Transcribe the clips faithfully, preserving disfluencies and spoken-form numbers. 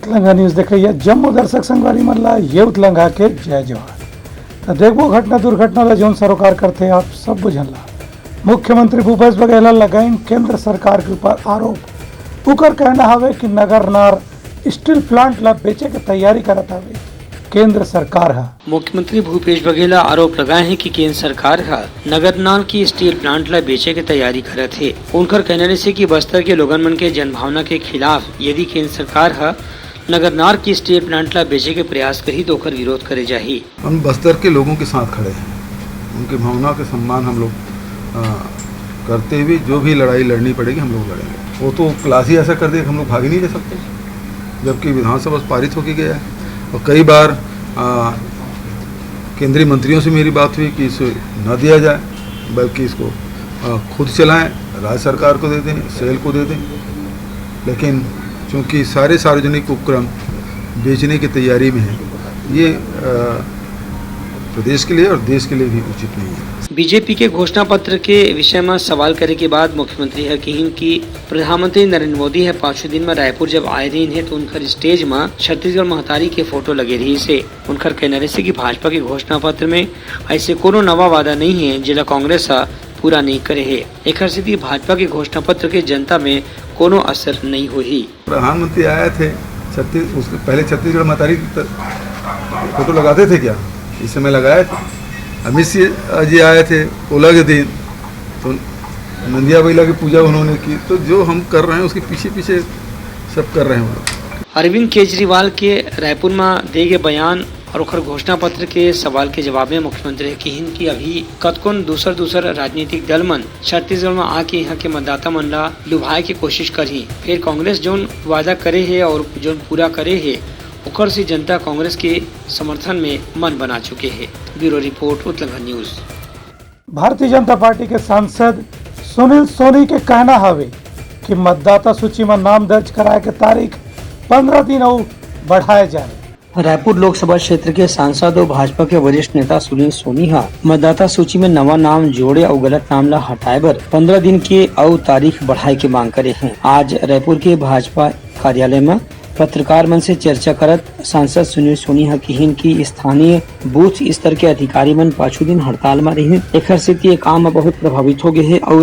उतलंघा news देखइया जम्मो दर्शक संगवारी मन ला ये उतलंघा के जय जोहार। त देखबो घटना दुर्घटना ला, जौन सरोकार करथे आप सब झन ला। मुख्यमंत्री भूपेश बघेल ह लगाइन केंद्र सरकार के ऊपर आरोप। उकर कहना हवे कि नगरनार स्टील प्लांट ला बेचे के तैयारी करत हवे केंद्र सरकार ह। मुख्यमंत्री भूपेश बघेल ह आरोप लगाए हे कि केंद्र सरकार ह नगरनार के स्टील प्लांट ला बेचे के तैयारी करत हे। उनकर कहना रहिसे कि बस्तर के लोगन मन के जनभावना के खिलाफ यदि केंद्र सरकार ह नगरनार के स्टील प्लांट ला बेचे के प्रयास करही, तो ओकर विरोध करे जाही। हम बस्तर के लोगों के साथ खड़े हैं, उनकी भावना का सम्मान हम लोग, अ, करते हुए जो भी लड़ाई लड़नी पड़ेगी, हम लोग लड़ेंगे। वो तो क्लास ही ऐसा कर दिया कि हम लोग भाग ही नहीं जा सकते, जबकि विधानसभा से पारित होके गया है। और कई बार, अ, केंद्रीय मंत्रियों से मेरी बात हुई कि इसे न दिया जाए, बल्कि इसको, अ, खुद चलाएं, राज्य सरकार को दे दें, सेल को दे दें। लेकिन चूंकि सारे सार्वजनिक उपक्रम बेचने की तैयारी में हैं, ये, अ, प्रदेश के लिए और देश के लिए भी उचित नहीं है। बीजेपी के घोषणा पत्र के विषय में सवाल करे के बाद मुख्यमंत्री ह किहिन कि प्रधानमंत्री नरेंद्र मोदी ह पांचों दिन में रायपुर जब आए रहिन हे, तो उनकर स्टेज में छत्तीसगढ़ महतारी के फोटो लगे रहिस हे। उनकर कहना रहिसे कि भाजपा के घोषणा पत्र में ऐसे कोनो नवा वादा नहीं है, जेला कांग्रेस ह पूरा नहीं करे हे। एखर सेती भाजपा के घोषणा पत्र के जनता में कोनो असर नहीं होही। प्रधानमंत्री आए थे छत्तीस, उसके पहले छत्तीसगढ़ महतारी की त-, फोटो लगाते थे क्या? इस समय लगाए थे। अमित शाह जी आए थे ओला के दिन, तो नंदिया बैला की पूजा उन्होंने की। तो जो हम कर रहे हैं, उसके पीछे पीछे सब कर रहे हैं वो लोग। अरविंद केजरीवाल के रायपुर में दिए गए बयान और ओखर घोषणा पत्र के सवाल के जवाब में मुख्यमंत्री ह किहिन कि अभी कतकोन दूसर दूसर राजनीतिक दल मन छत्तीसगढ़ में आके यहाँ के मतदाता मन ला लुभाए के कोशिश करही। फिर कांग्रेस जोन वादा करे हे और जोन पूरा करे हे, ओकर से जनता कांग्रेस के समर्थन में मन बना चुके हे। Bureau report, Utlangha news. Bharatiya Janata party के सांसद सुनील सोनी के कहना हवे कि मतदाता सूची में नाम दर्ज कराए के तारीख पंद्रह दिन अउ बढ़ाए जाए। रायपुर लोकसभा क्षेत्र के सांसद और भाजपा के वरिष्ठ नेता सुनील सोनी ह मतदाता सूची में नवा नाम जोड़े अउ गलत नाम ला हटाए बर पंद्रह दिन के अउ तारीख बढ़ाए के मांग करे हैं। आज रायपुर के भाजपा कार्यालय में पत्रकार मन से चर्चा करत सांसद सुनील सोनी ह किहिन कि स्थानीय बूथ स्तर के अधिकारी मन पाछू दिन हड़ताल म रिहिन, एखर सेती ये काम ह बहुत प्रभावित हो गे हे अउ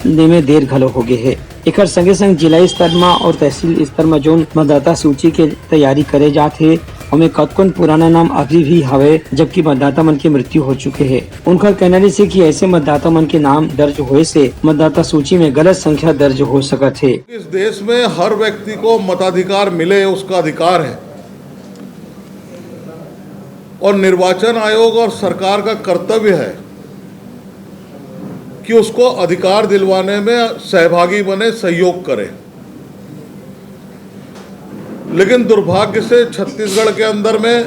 देमे देर घलो हो गे हे। एखर संगे संग जिला स्तर म अउ तहसील स्तर म जोन मतदाता सूची के तैयारी करे जात हे, ओमे कतकोन पुराना नाम अभी भी हवे, जबकि मतदाता मन के मृत्यु हो चुके हे। उनकर कहना रहिसे कि ऐसे मतदाता मन के नाम दर्ज होए से मतदाता सूची में गलत संख्या दर्ज हो सकत हे। इस देश में हर व्यक्ति को मताधिकार मिले, उसका अधिकार है, और निर्वाचन आयोग और सरकार का कर्तव्य है कि उसको अधिकार दिलवाने में सहभागी बने, सहयोग करे। लेकिन दुर्भाग्य से छत्तीसगढ़ के अंदर में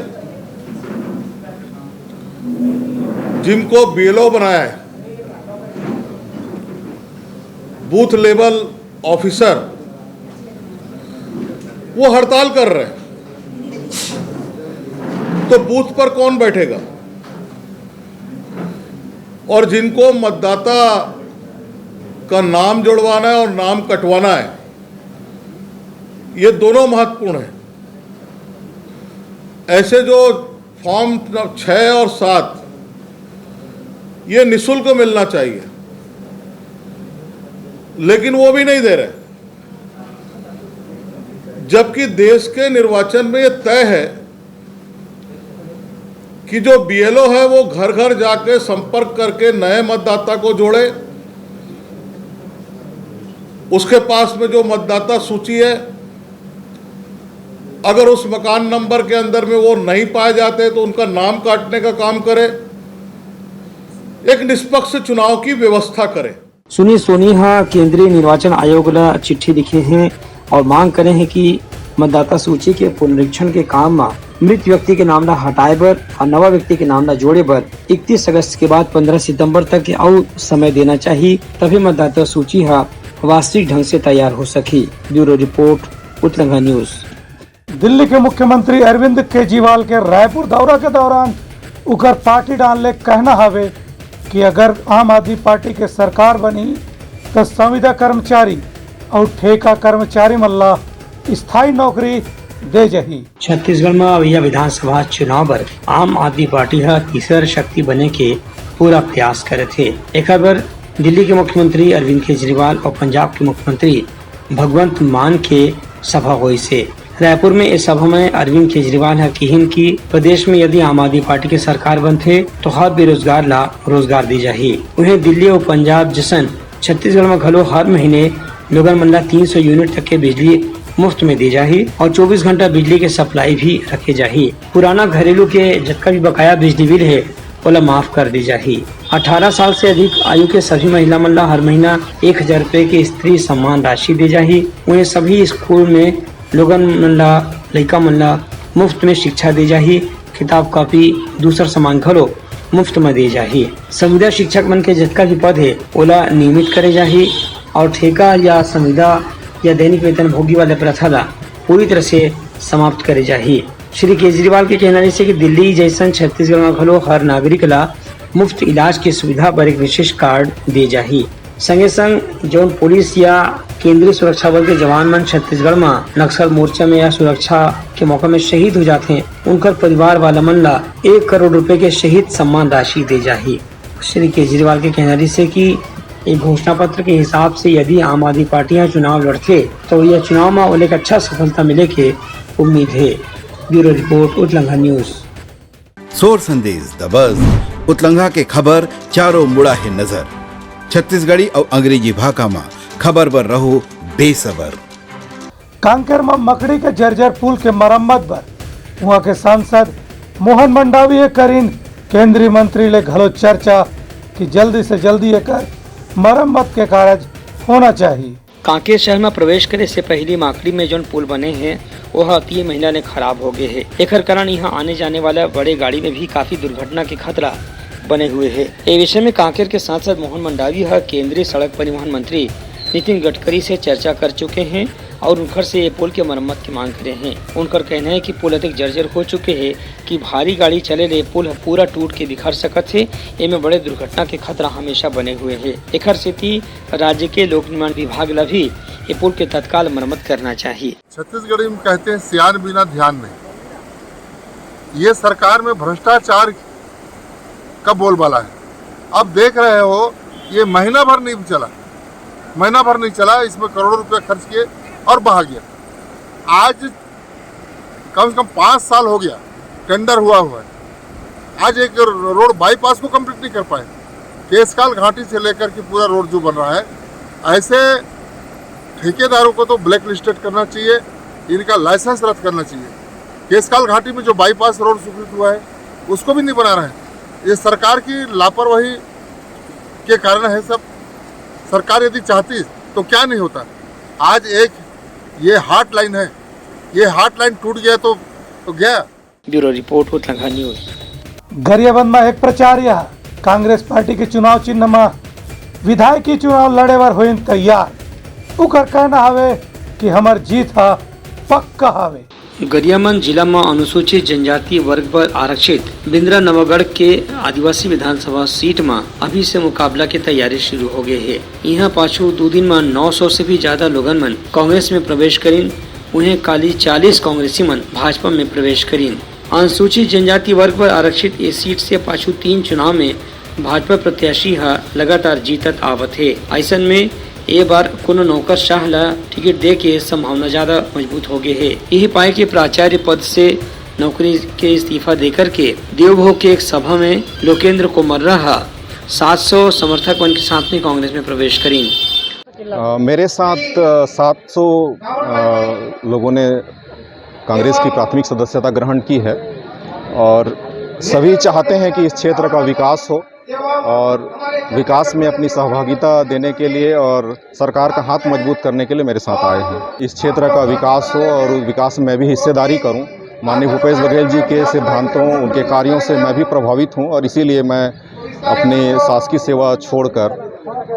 जिनको बीएलओ बनाया है, बूथ लेवल ऑफिसर, वो हड़ताल कर रहे हैं, तो बूथ पर कौन बैठेगा? और जिनको मतदाता का नाम जुड़वाना है और नाम कटवाना है, ये दोनों महत्वपूर्ण है। ऐसे जो फॉर्म छः और सात, ये निशुल्क मिलना चाहिए, लेकिन वो भी नहीं दे रहे, जबकि देश के निर्वाचन में ये तय है कि जो बीएलओ है, वो घर घर जाके संपर्क करके नए मतदाता को जोड़े। उसके पास में जो मतदाता सूची है, अगर उस मकान नंबर के अंदर में वो नहीं पाए जाते, तो उनका नाम काटने का काम करे। एक निष्पक्ष चुनाव की व्यवस्था करे। सुनील सोनी ह केंद्रीय निर्वाचन आयोग ला चिट्ठी लिखे हैं और मांग करे हैं कि मतदाता सूची के पुनरीक्षण के काम म मृत व्यक्ति के नाम ला हटाए बर और नवा व्यक्ति के नाम ला जोड़े बर इकतीस अगस्त के बाद पंद्रह सितंबर तक के अउ समय देना चाहिए, तभी मतदाता सूची ह वास्तविक ढंग से तैयार हो सकी। Bureau report, Utlangha news. Delhi के मुख्यमंत्री अरविंद केजरीवाल के रायपुर दौरा के दौरान उकर पार्टी डाहर ले कहना हवे कि अगर आम आदमी पार्टी के सरकार बनी, त संविदा कर्मचारी अउ ठेका कर्मचारी मन ला स्थायी नौकरी दे जाही। छत्तीसगढ़ म अवइया विधानसभा चुनाव बर आम आदमी पार्टी ह तीसर शक्ति बने के पूरा प्रयास करत हे। एखर बर दिल्ली के मुख्यमंत्री अरविंद केजरीवाल अउ पंजाब के मुख्यमंत्री भगवंत मान के सभा होइस हे। रायपुर में ए सभा में अरविंद केजरीवाल ह किहिन कि प्रदेश में यदि आम आदमी पार्टी के सरकार बनथे, तो हर बेरोजगार ला रोजगार दी जाही। उहें, दिल्ली अउ पंजाब जसन छत्तीसगढ़ में घलो हर महीने लोगन मन ला तीन सौ यूनिट तक के बिजली मुफ्त में दी जाही अउ चौबीस घंटा बिजली के सप्लाई भी रखे जाही। पुराना घरेलू के जतका भी बकाया बिजली बिल हे, ओला माफ कर दी जाही। अठारह साल से अधिक आयु के सभी महिला मन ला हर महीना एक हजार रुपए के स्त्री सम्मान राशि दी जाही। उहें, सभी स्कूल में लोगन मन ला, लइका मन ला मुफ्त में शिक्षा दी जाही। किताब, कॉपी, दूसर सामान घलो मुफ्त में दी जाही। संविदा शिक्षक मन के जतका भी पद हे, ओला नियमित करे जाही अउ ठेका या संविदा या दैनिक वेतन भोगी वाले प्रथा ला पूरी तरह से समाप्त करे जाही। श्री केजरीवाल के कहना रहिसे कि दिल्ली जैसन छत्तीसगढ़ में घलो हर नागरिक ला मुफ्त इलाज के सुविधा बर एक विशेष कार्ड दे जाही। संगे संग जौन पुलिस या केंद्रीय सुरक्षा बल के जवान मन छत्तीसगढ़ म नक्सल मोर्चा में या सुरक्षा के मौका में शहीद हो जाथे, उनकर परिवार वाला मन ला एक करोड़ रुपए के शहीद सम्मान राशि दे जाही। श्री केजरीवाल के कहना रहिसे कि एक घोषणा पत्र के हिसाब से यदि आम आदमी पार्टी ह चुनाव लड़थे, तो यह चुनाव म ओला एक अच्छा सफलता मिले के उम्मीद हे। Bureau report, Utlangha news. सोर संदेश दबस, उतलंघा के खबर चारों मुड़ा हे नजर। छत्तीसगढ़ी अउ अंग्रेजी भाखा म खबर बर रहो बेसबर। कांकेर म मकड़ी के जर्जर पुल के मरम्मत बर उहां के सांसद मोहन मंडावी ह करिन केंद्रीय मंत्री ले घलो चर्चा कि जल्दी से जल्दी एकर मरम्मत के कारज होना चाही। कांकेर शहर म प्रवेश करे से पहिली माकड़ी में जौन पुल बने हे, ओह तीन महीना ले खराब हो गे हे। एखर कारण इहां आने जाने वाला बड़े गाड़ी में भी काफी दुर्घटना के खतरा बने हुए हे। ए विषय में कांकेर के सांसद मोहन मंडावी ह केंद्रीय सड़क परिवहन मंत्री नितिन गडकरी से चर्चा कर चुके हें अउ उनकर से ये पुल के मरम्मत की मांग करे हें। उनकर कहना हे कि पुल अतेक जर्जर हो चुके हे कि भारी गाड़ी चले ले पुल ह पूरा टूट के बिखर सकत हे। एमे बड़े दुर्घटना के खतरा हमेशा बने हुए हे। एखर सेती राज्य के लोक निर्माण विभाग ला भी ये पुल के तत्काल मरम्मत करना चाहिए। छत्तीसगढ़ी में कहते हैं, "सियान बिना ध्यान नहीं।" ये सरकार में भ्रष्टाचार का बोलबाला है। अब देख रहे हो, ये महीना भर नहीं चला, महीना भर नहीं चला, इसमें करोड़ों रुपया खर्च किए और बहा गया। आज कम से कम पाँच साल हो गया, टेंडर हुआ हुआ है, आज एक रोड बाईपास को कंप्लीट नहीं कर पाए। केसकाल घाटी से लेकर के पूरा रोड जो बन रहा है, ऐसे ठेकेदारों को तो ब्लैक लिस्टेड करना चाहिए, इनका लाइसेंस रद्द करना चाहिए। केसकाल घाटी में जो बाईपास रोड स्वीकृत हुआ है, उसको भी नहीं बना रहे हैं। ये सरकार की लापरवाही के कारण है सब। सरकार यदि चाहती तो क्या नहीं होता। आज एक ये हार्ट लाइन है, ये हार्ट लाइन टूट गया तो, तो गया। Bureau report, Utlangha news. Gariaband म एक प्रचार, यह कांग्रेस पार्टी के चुनाव चिन्ह म विधायकी चुनाव लड़े बर होइन तैयार। उकर कहना हवे कि हमर जीत ह पक्का हवे। गरियाबंद जिला म अनुसूचित जनजाति वर्ग बर आरक्षित बिंद्रा नवागढ़ के आदिवासी विधानसभा सीट म अभी से मुकाबला के तैयारी शुरू हो गए हे। इहां पाछू दू दिन म नौ सौ से भी ज्यादा लोगन मन कांग्रेस में प्रवेश करिन। उहें, काली चालीस कांग्रेसी मन भाजपा में प्रवेश करिन। अनुसूचित जनजाति वर्ग बर आरक्षित ए सीट से पाछू तीन चुनाव में भाजपा प्रत्याशी ह लगातार जीतत आवत हे। अइसन में ए बार कोनो नौकरशाह ल टिकट दे के संभावना ज्यादा मजबूत हो गे हे। इही पाए के प्राचार्य पद से नौकरी के इस्तीफा देकर के देवभोग के एक सभा में लोकेंद्र कोमर्रा ह सात सौ समर्थक मन के साथ में कांग्रेस में प्रवेश करिन। अ, मेरे साथ, अ, सात सौ, अ, लोगों ने कांग्रेस की प्राथमिक सदस्यता ग्रहण की है और सभी चाहते हैं कि इस क्षेत्र का विकास हो और विकास में अपनी सहभागिता देने के लिए और सरकार का हाथ मजबूत करने के लिए मेरे साथ आए हैं। इस क्षेत्र का विकास हो और उस विकास में मैं भी हिस्सेदारी करूं। माननीय भूपेश बघेल जी के सिद्धांतों, उनके कार्यों से मैं भी प्रभावित हूं और इसीलिए मैं अपनी शासकीय सेवा छोड़कर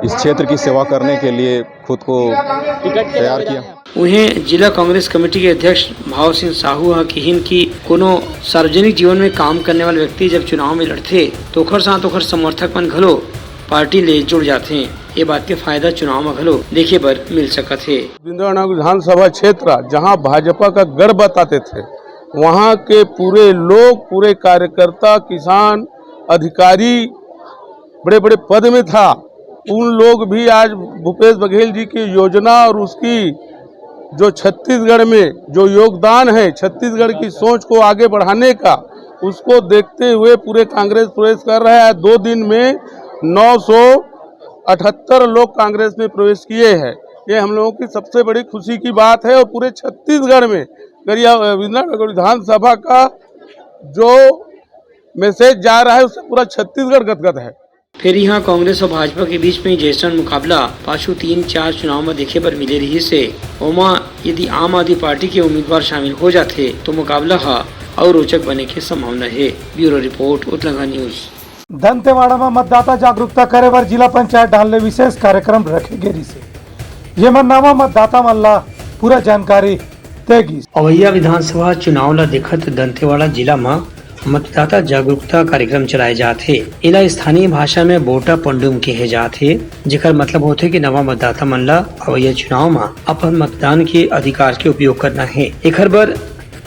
इस क्षेत्र की सेवा करने के लिए खुद को तैयार किया। उहें, जिला कांग्रेस कमेटी के अध्यक्ष भाव सिंह साहू ह किहिन कि कोनो सार्वजनिक जीवन में काम करने वाला व्यक्ति जब चुनाव में लड़थे, तो ओखर साथ ओखर समर्थक मन घलो पार्टी ले जुड़ जाथे। ये बात के फायदा चुनाव में घलो देखे बर मिल सकत हे। बिंद्राना विधानसभा क्षेत्र, जहां भाजपा का गढ़ बताते थे, वहां के पूरे लोग, पूरे कार्यकर्ता, किसान, अधिकारी, बड़े बड़े पद में था, उन लोग भी आज भूपेश बघेल जी की योजना और उसकी जो छत्तीसगढ़ में जो योगदान है, छत्तीसगढ़ की सोच को आगे बढ़ाने का, उसको देखते हुए पूरे कांग्रेस प्रवेश कर रहा है। दो दिन में नौ सौ अठहत्तर लोग कांग्रेस में प्रवेश किए हैं। ये हम लोगों की सबसे बड़ी खुशी की बात है और पूरे छत्तीसगढ़ में गरिया विधानसभा का जो मैसेज जा रहा है, उससे पूरा छत्तीसगढ़ गदगद है। फेर इहां कांग्रेस और भाजपा के बीच में जैसन मुकाबला पाछू तीन चार चुनाव में देखे बर मिले रहिस हे, ओमा यदि आम आदमी पार्टी के उम्मीदवार शामिल हो जाथे, तो मुकाबला ह अउ रोचक बने के संभावना हे। Bureau report, Utlanga news. Dantewada में मतदाता जागरूकता करे बर जिला पंचायत डाहर ले विशेष कार्यक्रम रखे गे रिहिस हे, जेमा नवा मतदाता मन ला पूरा जानकारी दे गिस। अवैया विधानसभा चुनाव ला देखत दंतेवाड़ा जिला म मतदाता जागरूकता कार्यक्रम चलाए जात हे। एला स्थानीय भाषा में बोटा पंडुम कहे जात हे, जेकर मतलब होथे कि नवा मतदाता मन ला अवैया चुनाव म अपन मतदान के अधिकार के उपयोग करना हे। एखर बर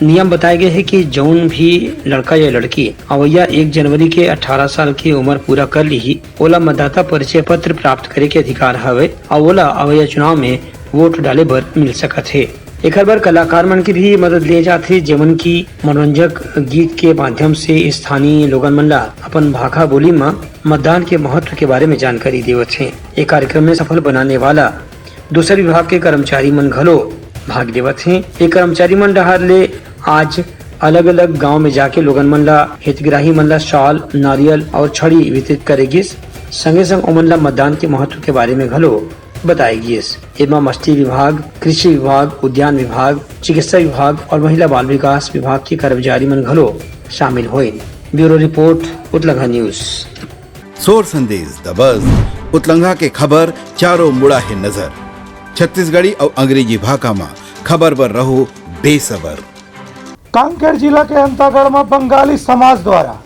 नियम बताए गए हे कि जउन भी लड़का या लड़की अवैया एक जनवरी के अठारह साल की उम्र पूरा कर लीही, ओला मतदाता परिचय पत्र प्राप्त करे के अधिकार हवे अउ ओला अवैया चुनाव में वोट डाले बर मिल सकत हे। एखर बर कलाकार मन के भी मदद लिए जात हे, जेमन की मनोरंजक गीत के माध्यम से स्थानीय लोगन मन ला अपन भाखा बोली म मतदान के महत्व के बारे में जानकारी देवत हे। ए कार्यक्रम में सफल बनाने वाला दूसर विभाग के कर्मचारी मन घलो भाग लेवत हे। ए कर्मचारी मन डहार ले आज अलग-अलग गांव में जाके लोगन मन ला, हितग्राही मन ला शॉल, नारियल और छड़ी वितरित करे गिस। संगे संग ओमन ला मतदान के महत्व के बारे में घलो बताए गिस। एमा मछली विभाग, कृषि विभाग, उद्यान विभाग, चिकित्सा विभाग और महिला बाल विकास विभाग के कर्मचारी मन घलो शामिल होइन। Bureau report, Utlangha news. सोर संदेश द बस, उतलंघा के खबर चारों मुड़ा हे नजर। छत्तीसगढ़ी अउ अंग्रेजी भाखा म खबर बर रहो बेसबर। कांकेर जिला के अंतागढ़ में बंगाली समाज द्वारा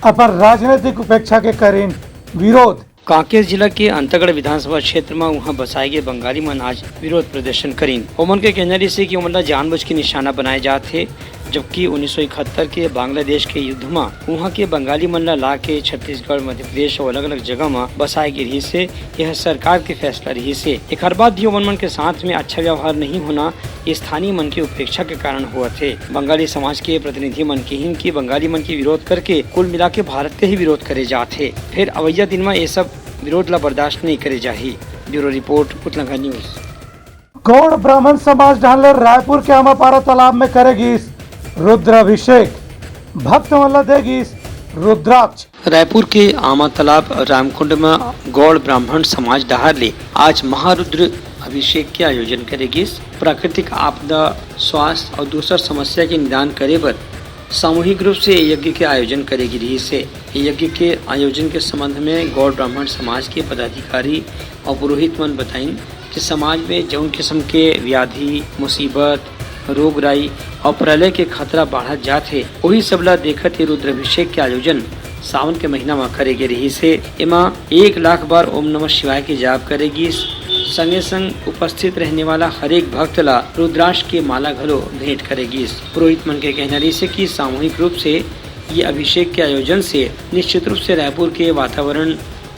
अपन राजनीतिक उपेक्षा के करीन विरोध। कांकेर जिला के अंतागढ़ विधानसभा क्षेत्र म उहां बसाए गे बंगाली मन आज विरोध प्रदर्शन करीन। ओमन के कहना रिहिस हे कि ओमन ला जानबूझ के निशाना बनाए जात हे, जबकि उन्नीस सौ इकहत्तर के बांग्लादेश के युद्ध म उहां के बंगाली मन ला ला के छत्तीसगढ़, मध्य प्रदेश अउ अलग-अलग जगह म बसाए गे रिहिस हे। यह सरकार के फैसला रिहिस हे। एखर बाद भी ओमन मन के साथ में अच्छा व्यवहार नहीं होना स्थानीय मन के उपेक्षा के कारण होवत हे। बंगाली समाज के प्रतिनिधि मन किहिन कि बंगाली मन के विरोध करके कुल मिला के भारत के ही विरोध करे जात हे। फेर अवैया दिन म ये सब विरोध ला बर्दाश्त नहीं करे जाही। Bureau report, Utlangha news. Gaur Brahmin समाज डहार ले रायपुर के आमापारा तालाब में करे गिस रुद्राभिषेक, भक्त मन ला दे गिस रुद्राक्ष। रायपुर के आमा तालाब रामकुंड में गौड़ ब्राह्मण समाज डहार ले आज महारुद्र अभिषेक के आयोजन करे गिस। प्राकृतिक आपदा, स्वास्थ्य और दूसर समस्या के निदान करे बर सामूहिक रूप से ये यज्ञ के आयोजन करे गे रिहिस हे। ये यज्ञ के आयोजन के संबंध में गौड़ ब्राह्मण समाज के पदाधिकारी और पुरोहित मन बताइन कि समाज में जउन किस्म के व्याधि, मुसीबत, रोग राई और प्रलय के खतरा बाढ़त जात हे, ओही सब ला देखत ये रुद्राभिषेक के आयोजन सावन के महीना म करे गे रिहिस हे। एमा एक लाख बार ओम नमः शिवाय के जाप करे गिस। संगे संग उपस्थित रहने वाला हरेक भक्त ला रुद्राक्ष के माला घलो भेंट करे गिस। पुरोहित मन के कहना रिहिस हे कि सामूहिक रूप से ये अभिषेक के आयोजन से निश्चित रूप से रायपुर के वातावरण,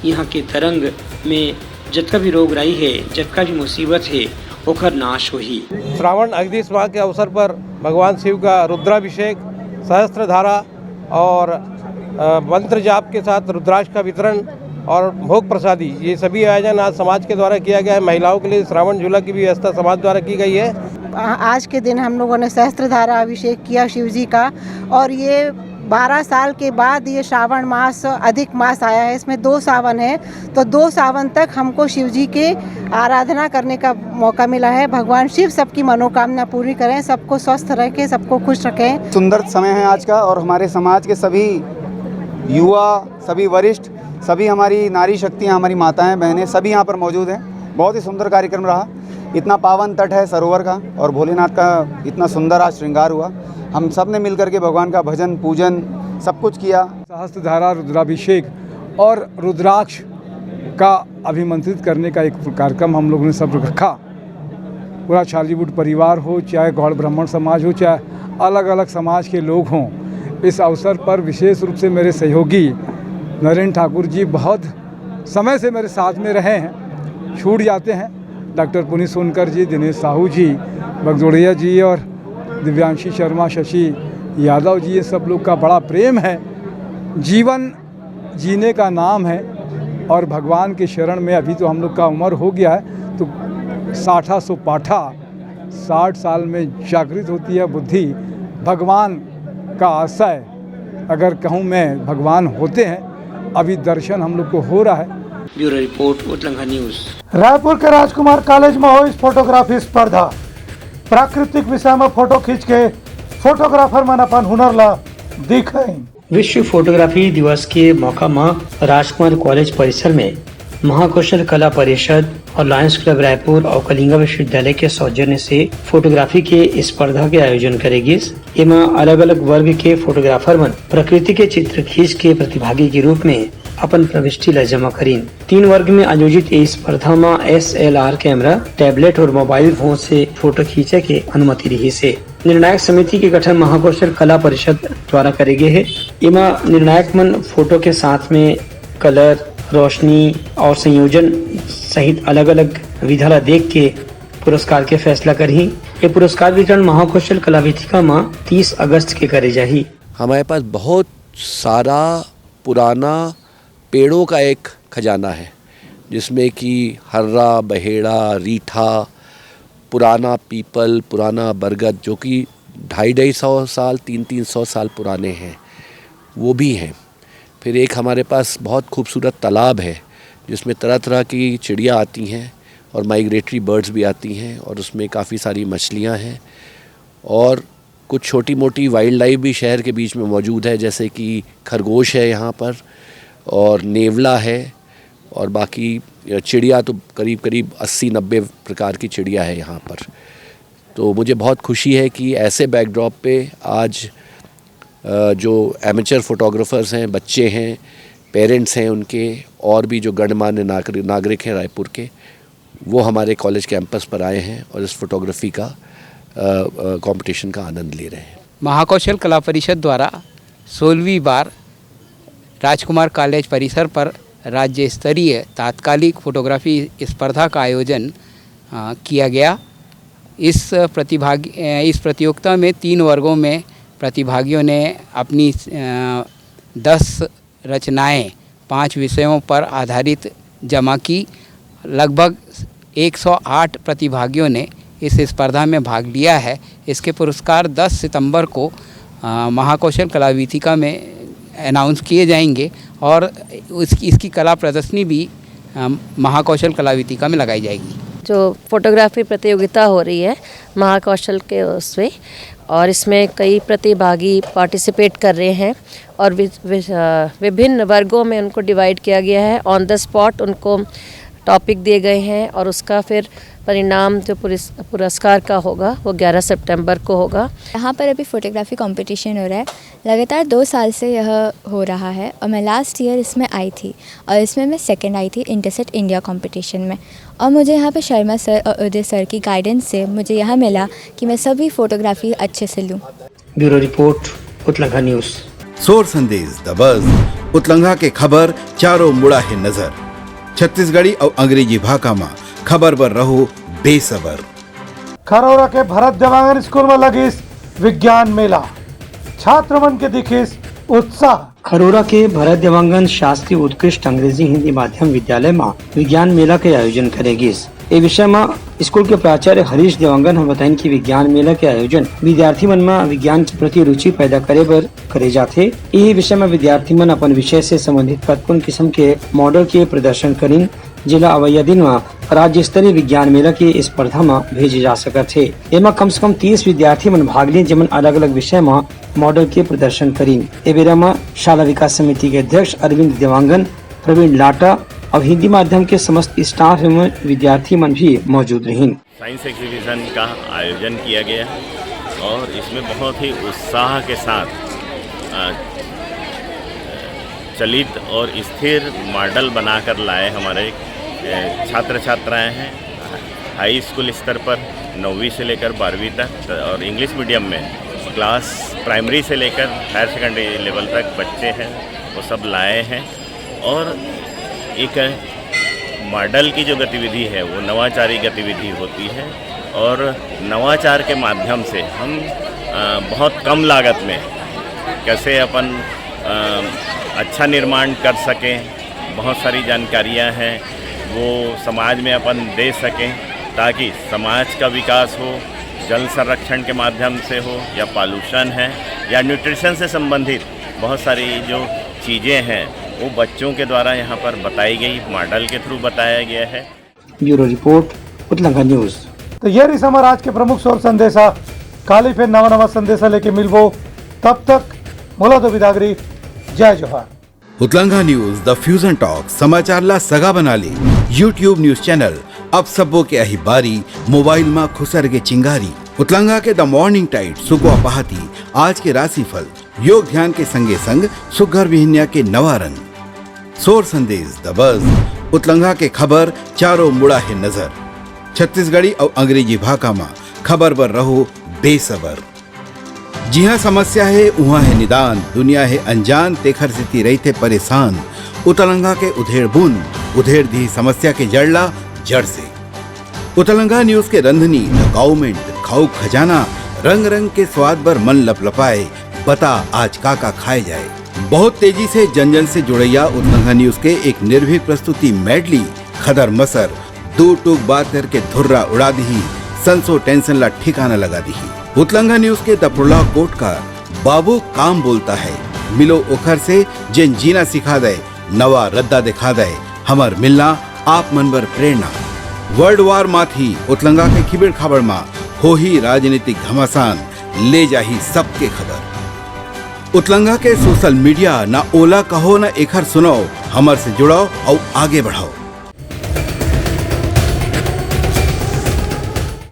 यहाँ के तरंग में जतका भी रोग राई हे, जतका भी मुसीबत हे, ओखर नाश होही। श्रावण अगदीस माह के अवसर पर भगवान शिव का रुद्राभिषेक, सहस्त्र धारा और, अ, मंत्र जाप के साथ रुद्राक्ष का वितरण और भोग प्रसादी, ये सभी आयोजन आज समाज के द्वारा किया गया है। महिलाओं के लिए श्रावण झूला की भी व्यवस्था समाज द्वारा की गई है। आज के दिन हम लोगों ने सहस्त्र धारा अभिषेक किया शिव जी का, और ये बारह साल के बाद ये श्रावण मास, अधिक मास आया है, इसमें दो सावन है, तो दो सावन तक हमको शिव जी के आराधना करने का मौका मिला है। भगवान शिव सबकी मनोकामना पूरी करें, सबको स्वस्थ रखें, सबको खुश रखें। सुंदर समय है आज का और हमारे समाज के सभी युवा, सभी वरिष्ठ, सभी हमारी नारी शक्तियाँ, हमारी माताएं, बहनें, सभी यहाँ पर मौजूद हैं। बहुत ही सुंदर कार्यक्रम रहा। इतना पावन तट है सरोवर का और भोलेनाथ का इतना सुंदर आज श्रृंगार हुआ। हम सब ने मिलकर के भगवान का भजन, पूजन, सब कुछ किया। सहस्त्र धारा रुद्राभिषेक और रुद्राक्ष का अभिमंत्रित करने का एक कार्यक्रम हम लोगों ने सब रखा। पूरा छालीवुड परिवार हो, चाहे गौड़ ब्राह्मण समाज हो, चाहे अलग-अलग समाज के लोग हों, इस अवसर पर विशेष रूप से मेरे सहयोगी नरेंद्र ठाकुर जी बहुत समय से मेरे साथ में रहे हैं, छूट जाते हैं। डॉक्टर पुनीत सोनकर जी, दिनेश साहू जी, बगदोड़िया जी और दिव्यांशी शर्मा, शशि यादव जी, ये सब लोग का बड़ा प्रेम है। जीवन जीने का नाम है और भगवान के शरण में, अभी तो हम लोग का उम्र हो गया है, तो साठा सो पाठा, साठ साल में जागृत होती है बुद्धि। भगवान का आशय, अगर कहूँ मैं, भगवान होते हैं, अभी दर्शन हम लोग को हो रहा है। Bureau report, Utlangha news. Raipur के राजकुमार कॉलेज में होइस फोटोग्राफी स्पर्धा। प्राकृतिक विषय में फोटो खींच के फोटोग्राफर मन अपन हुनर ला दिखाइन। विश्व फोटोग्राफी दिवस के मौका म राजकुमार कॉलेज परिसर में महाकौशल कला परिषद और लायंस क्लब रायपुर और कलिंगा विश्वविद्यालय के सौजन्य से फोटोग्राफी के स्पर्धा के आयोजन करे गिस। एमा अलग-अलग वर्ग के फोटोग्राफर मन प्रकृति के चित्र खींच के प्रतिभागी के रूप में अपन प्रविष्टि ला जमा करीन। तीन वर्ग में आयोजित ये स्पर्धा म एसएलआर कैमरा, टैबलेट और मोबाइल फोन से फोटो खींचे के अनुमति रहिस हे। निर्णायक समिति के गठन महाकौशल कला परिषद द्वारा करे गे हे। एमा निर्णायक मन फोटो के साथ में कलर, रोशनी और संयोजन सहित अलग-अलग विधा ला देख के पुरस्कार के फैसला करही। ये पुरस्कार वितरण महाकौशल कला वेदिका म तीस अगस्त के करे जाही। हमारे पास बहुत सारा पुराना पेड़ों का एक खजाना है, जिसमें कि हर्रा, बहेड़ा, रीठा, पुराना पीपल, पुराना बरगद, जो कि ढाई ढाई सौ साल, तीन तीन सौ साल पुराने हैं, वो भी हैं। फिर एक हमारे पास बहुत खूबसूरत तालाब है, जिसमें तरह तरह की चिड़िया आती हैं और माइग्रेटरी बर्ड्स भी आती हैं, और उसमें काफ़ी सारी मछलियाँ हैं और कुछ छोटी मोटी वाइल्ड लाइफ भी शहर के बीच में मौजूद है, जैसे कि खरगोश है यहाँ पर और नेवला है और बाकी चिड़िया तो करीब करीब अस्सी नब्बे प्रकार की चिड़िया है यहाँ पर। तो मुझे बहुत खुशी है कि ऐसे बैकड्रॉप पे आज अ, जो एमेचर फोटोग्राफर्स हैं, बच्चे हैं, पेरेंट्स हैं उनके, और भी जो गणमान्य नागरि-, नागरिक हैं रायपुर के, वो हमारे कॉलेज कैंपस पर आए हैं और इस फोटोग्राफी का कंपटीशन का आनंद ले रहे हैं। महाकौशल कला परिषद द्वारा सोलहवीं बार राजकुमार कॉलेज परिसर पर राज्य स्तरीय तात्कालिक फोटोग्राफी स्पर्धा का आयोजन अ, किया गया। इस प्रतिभाग अ, इस प्रतियोगिता में तीन वर्गों में प्रतिभागियों ने अपनी अ, दस रचनाएं पांच विषयों पर आधारित जमा की। लगभग एक सौ आठ प्रतिभागियों ने इस स्पर्धा में भाग लिया है। इसके पुरस्कार दस सितंबर को अ, महाकौशल कला वेदिका में अनाउंस किए जाएंगे और उस, इसकी कला प्रदर्शनी भी अ, महाकौशल कला वेदिका में लगाई जाएगी। जो फोटोग्राफी प्रतियोगिता हो रही है महाकौशल के उसमें, और इसमें कई प्रतिभागी पार्टिसिपेट कर रहे हैं और वि, वि, अ, विभिन्न वर्गों में उनको डिवाइड किया गया है। ऑन द स्पॉट उनको टॉपिक दिए गए हैं और उसका फिर परिणाम जो पुरस-, पुरस्कार का होगा वो ग्यारह सितंबर को होगा। यहाँ पर अभी फोटोग्राफी कंपटीशन हो रहा है। लगातार दो साल से यह हो रहा है और मैं लास्ट ईयर इसमें आई थी और इसमें मैं सेकंड आई थी इंटरसेट इंडिया कंपटीशन में। और मुझे यहाँ पे शर्मा सर और उदय सर की गाइडेंस से मुझे यह मिला कि मैं सभी फोटोग्राफी अच्छे से लूँ। Bureau report, Utlangha news. सोर संदेश दबस, उतलंघा के खबर चारों मुड़ा है नजर। छत्तीसगढ़ी अउ अंग्रेजी भाखा म खबर बर रहो बेसबर। खरोरा के भरत देवांगन स्कूल में लगिस विज्ञान मेला, छात्र मन के दिखिस उत्साह। खरोरा के भरत देवांगन शासकीय उत्कृष्ट अंग्रेजी हिंदी माध्यम विद्यालय म विज्ञान मेला के आयोजन करे गिस। ए विषय म स्कूल के प्राचार्य हरीश देवांगन ह बताइन कि विज्ञान मेला के आयोजन विद्यार्थी मन म विज्ञान के प्रति रुचि पैदा करे बर करे जाथे। इही विषय म विद्यार्थी मन अपन विषय से संबंधित कतकोन किसम के मॉडल के प्रदर्शन करिन, जेला अवइया दिन म राज्य स्तरीय विज्ञान मेला के स्पर्धा म भेजे जा सकत हे। एमा कम से कम तीस विद्यार्थी मन भाग लीन, जेमन अलग-अलग विषय म मॉडल के प्रदर्शन करिन। ए बेरा म शाला विकास समिति के अध्यक्ष अरविंद देवांगन, प्रवीण लाटा अउ हिंदी माध्यम के समस्त स्टाफ एवं विद्यार्थी मन भी मौजूद रहिन। साइंस एग्जीबिशन का आयोजन किया गया और इसमें बहुत ही उत्साह के साथ, अ, चलित और स्थिर मॉडल बनाकर लाए हमारे छात्र छात्राएं हैं। हाई स्कूल स्तर पर नौवीं से लेकर बारहवीं तक और इंग्लिश मीडियम में क्लास प्राइमरी से लेकर हायर सेकेंडरी लेवल तक बच्चे हैं, वो सब लाए हैं। और एक मॉडल की जो गतिविधि है वो नवाचारी गतिविधि होती है और नवाचार के माध्यम से हम बहुत कम लागत में कैसे अपन अच्छा निर्माण कर सकें, बहुत सारी जानकारियां हैं वो समाज में अपन दे सकें, ताकि समाज का विकास हो, जल संरक्षण के माध्यम से हो या पॉल्यूशन है या न्यूट्रिशन से संबंधित बहुत सारी जो चीज़ें हैं वो बच्चों के द्वारा यहाँ पर बताई गई, मॉडल के थ्रू बताया गया है। Bureau report, Utlanga news. तो ये रही हमारा आज के प्रमुख सौर संदेशा। काली फिर नवा नवा संदेशा लेके मिलबो, तब तक मोला दो बिदागरी। जय जोहार। उतलंगा न्यूज द फ्यूजन टॉक समाचार ला सगा बना ले। यूट्यूब न्यूज चैनल अब सबो के अही बारी, मोबाइल मा खुसर के चिंगारी। उतलंगा के द मॉर्निंग टाइड सुगवा पहाती, आज के राशिफल, योग ध्यान के संगे संग सुग्घर बिहनिया के नवा रंग, सोर संदेश द बज, उतलंगा के खबर चारों मुड़ा हे नजर। छत्तीसगढ़ी अउ अंग्रेजी भाखा मा खबर बर रहो बेसबर। जिहाँ समस्या हे उहाँ हे निदान, दुनिया हे अनजान, तेखर सेती रहिथे परेशान। उतलंगा के उधेड़ बुन उधेड़ दिही समस्या के जड़ ला जड़ से। उतलंगा न्यूज के रंधनी द गाउमेंट, खाऊ खजाना, रंग रंग के स्वाद बर मन लपलपाए। बता आज का का खाए जाए। बहुत तेजी से जन जन से जुड़ैया उतलंगा न्यूज के एक निर्भीक प्रस्तुति मेडली, खदर मसर, दू टूक बात करके धुर्रा उड़ा दिही, संसो टेंशन ला ठिकाना लगा दिही। उतलंगा न्यूज के दपरुला कोट का बाबू काम बोलता है, मिलो ओखर से जेन जीना सिखा दे, नवा रद्दा दिखा दे, हमर मिलना आप मन बर प्रेरणा। वर्ल्ड वार माथी उतलंगा के खिबेड़ खाबड़ मा होही राजनीतिक घमासान, ले जाही सबके खबर। उतलंगा के सोशल मीडिया ना ओला कहो ना एखर सुनाओ, हमर से जुड़ाओ अउ आगे बढ़ाओ।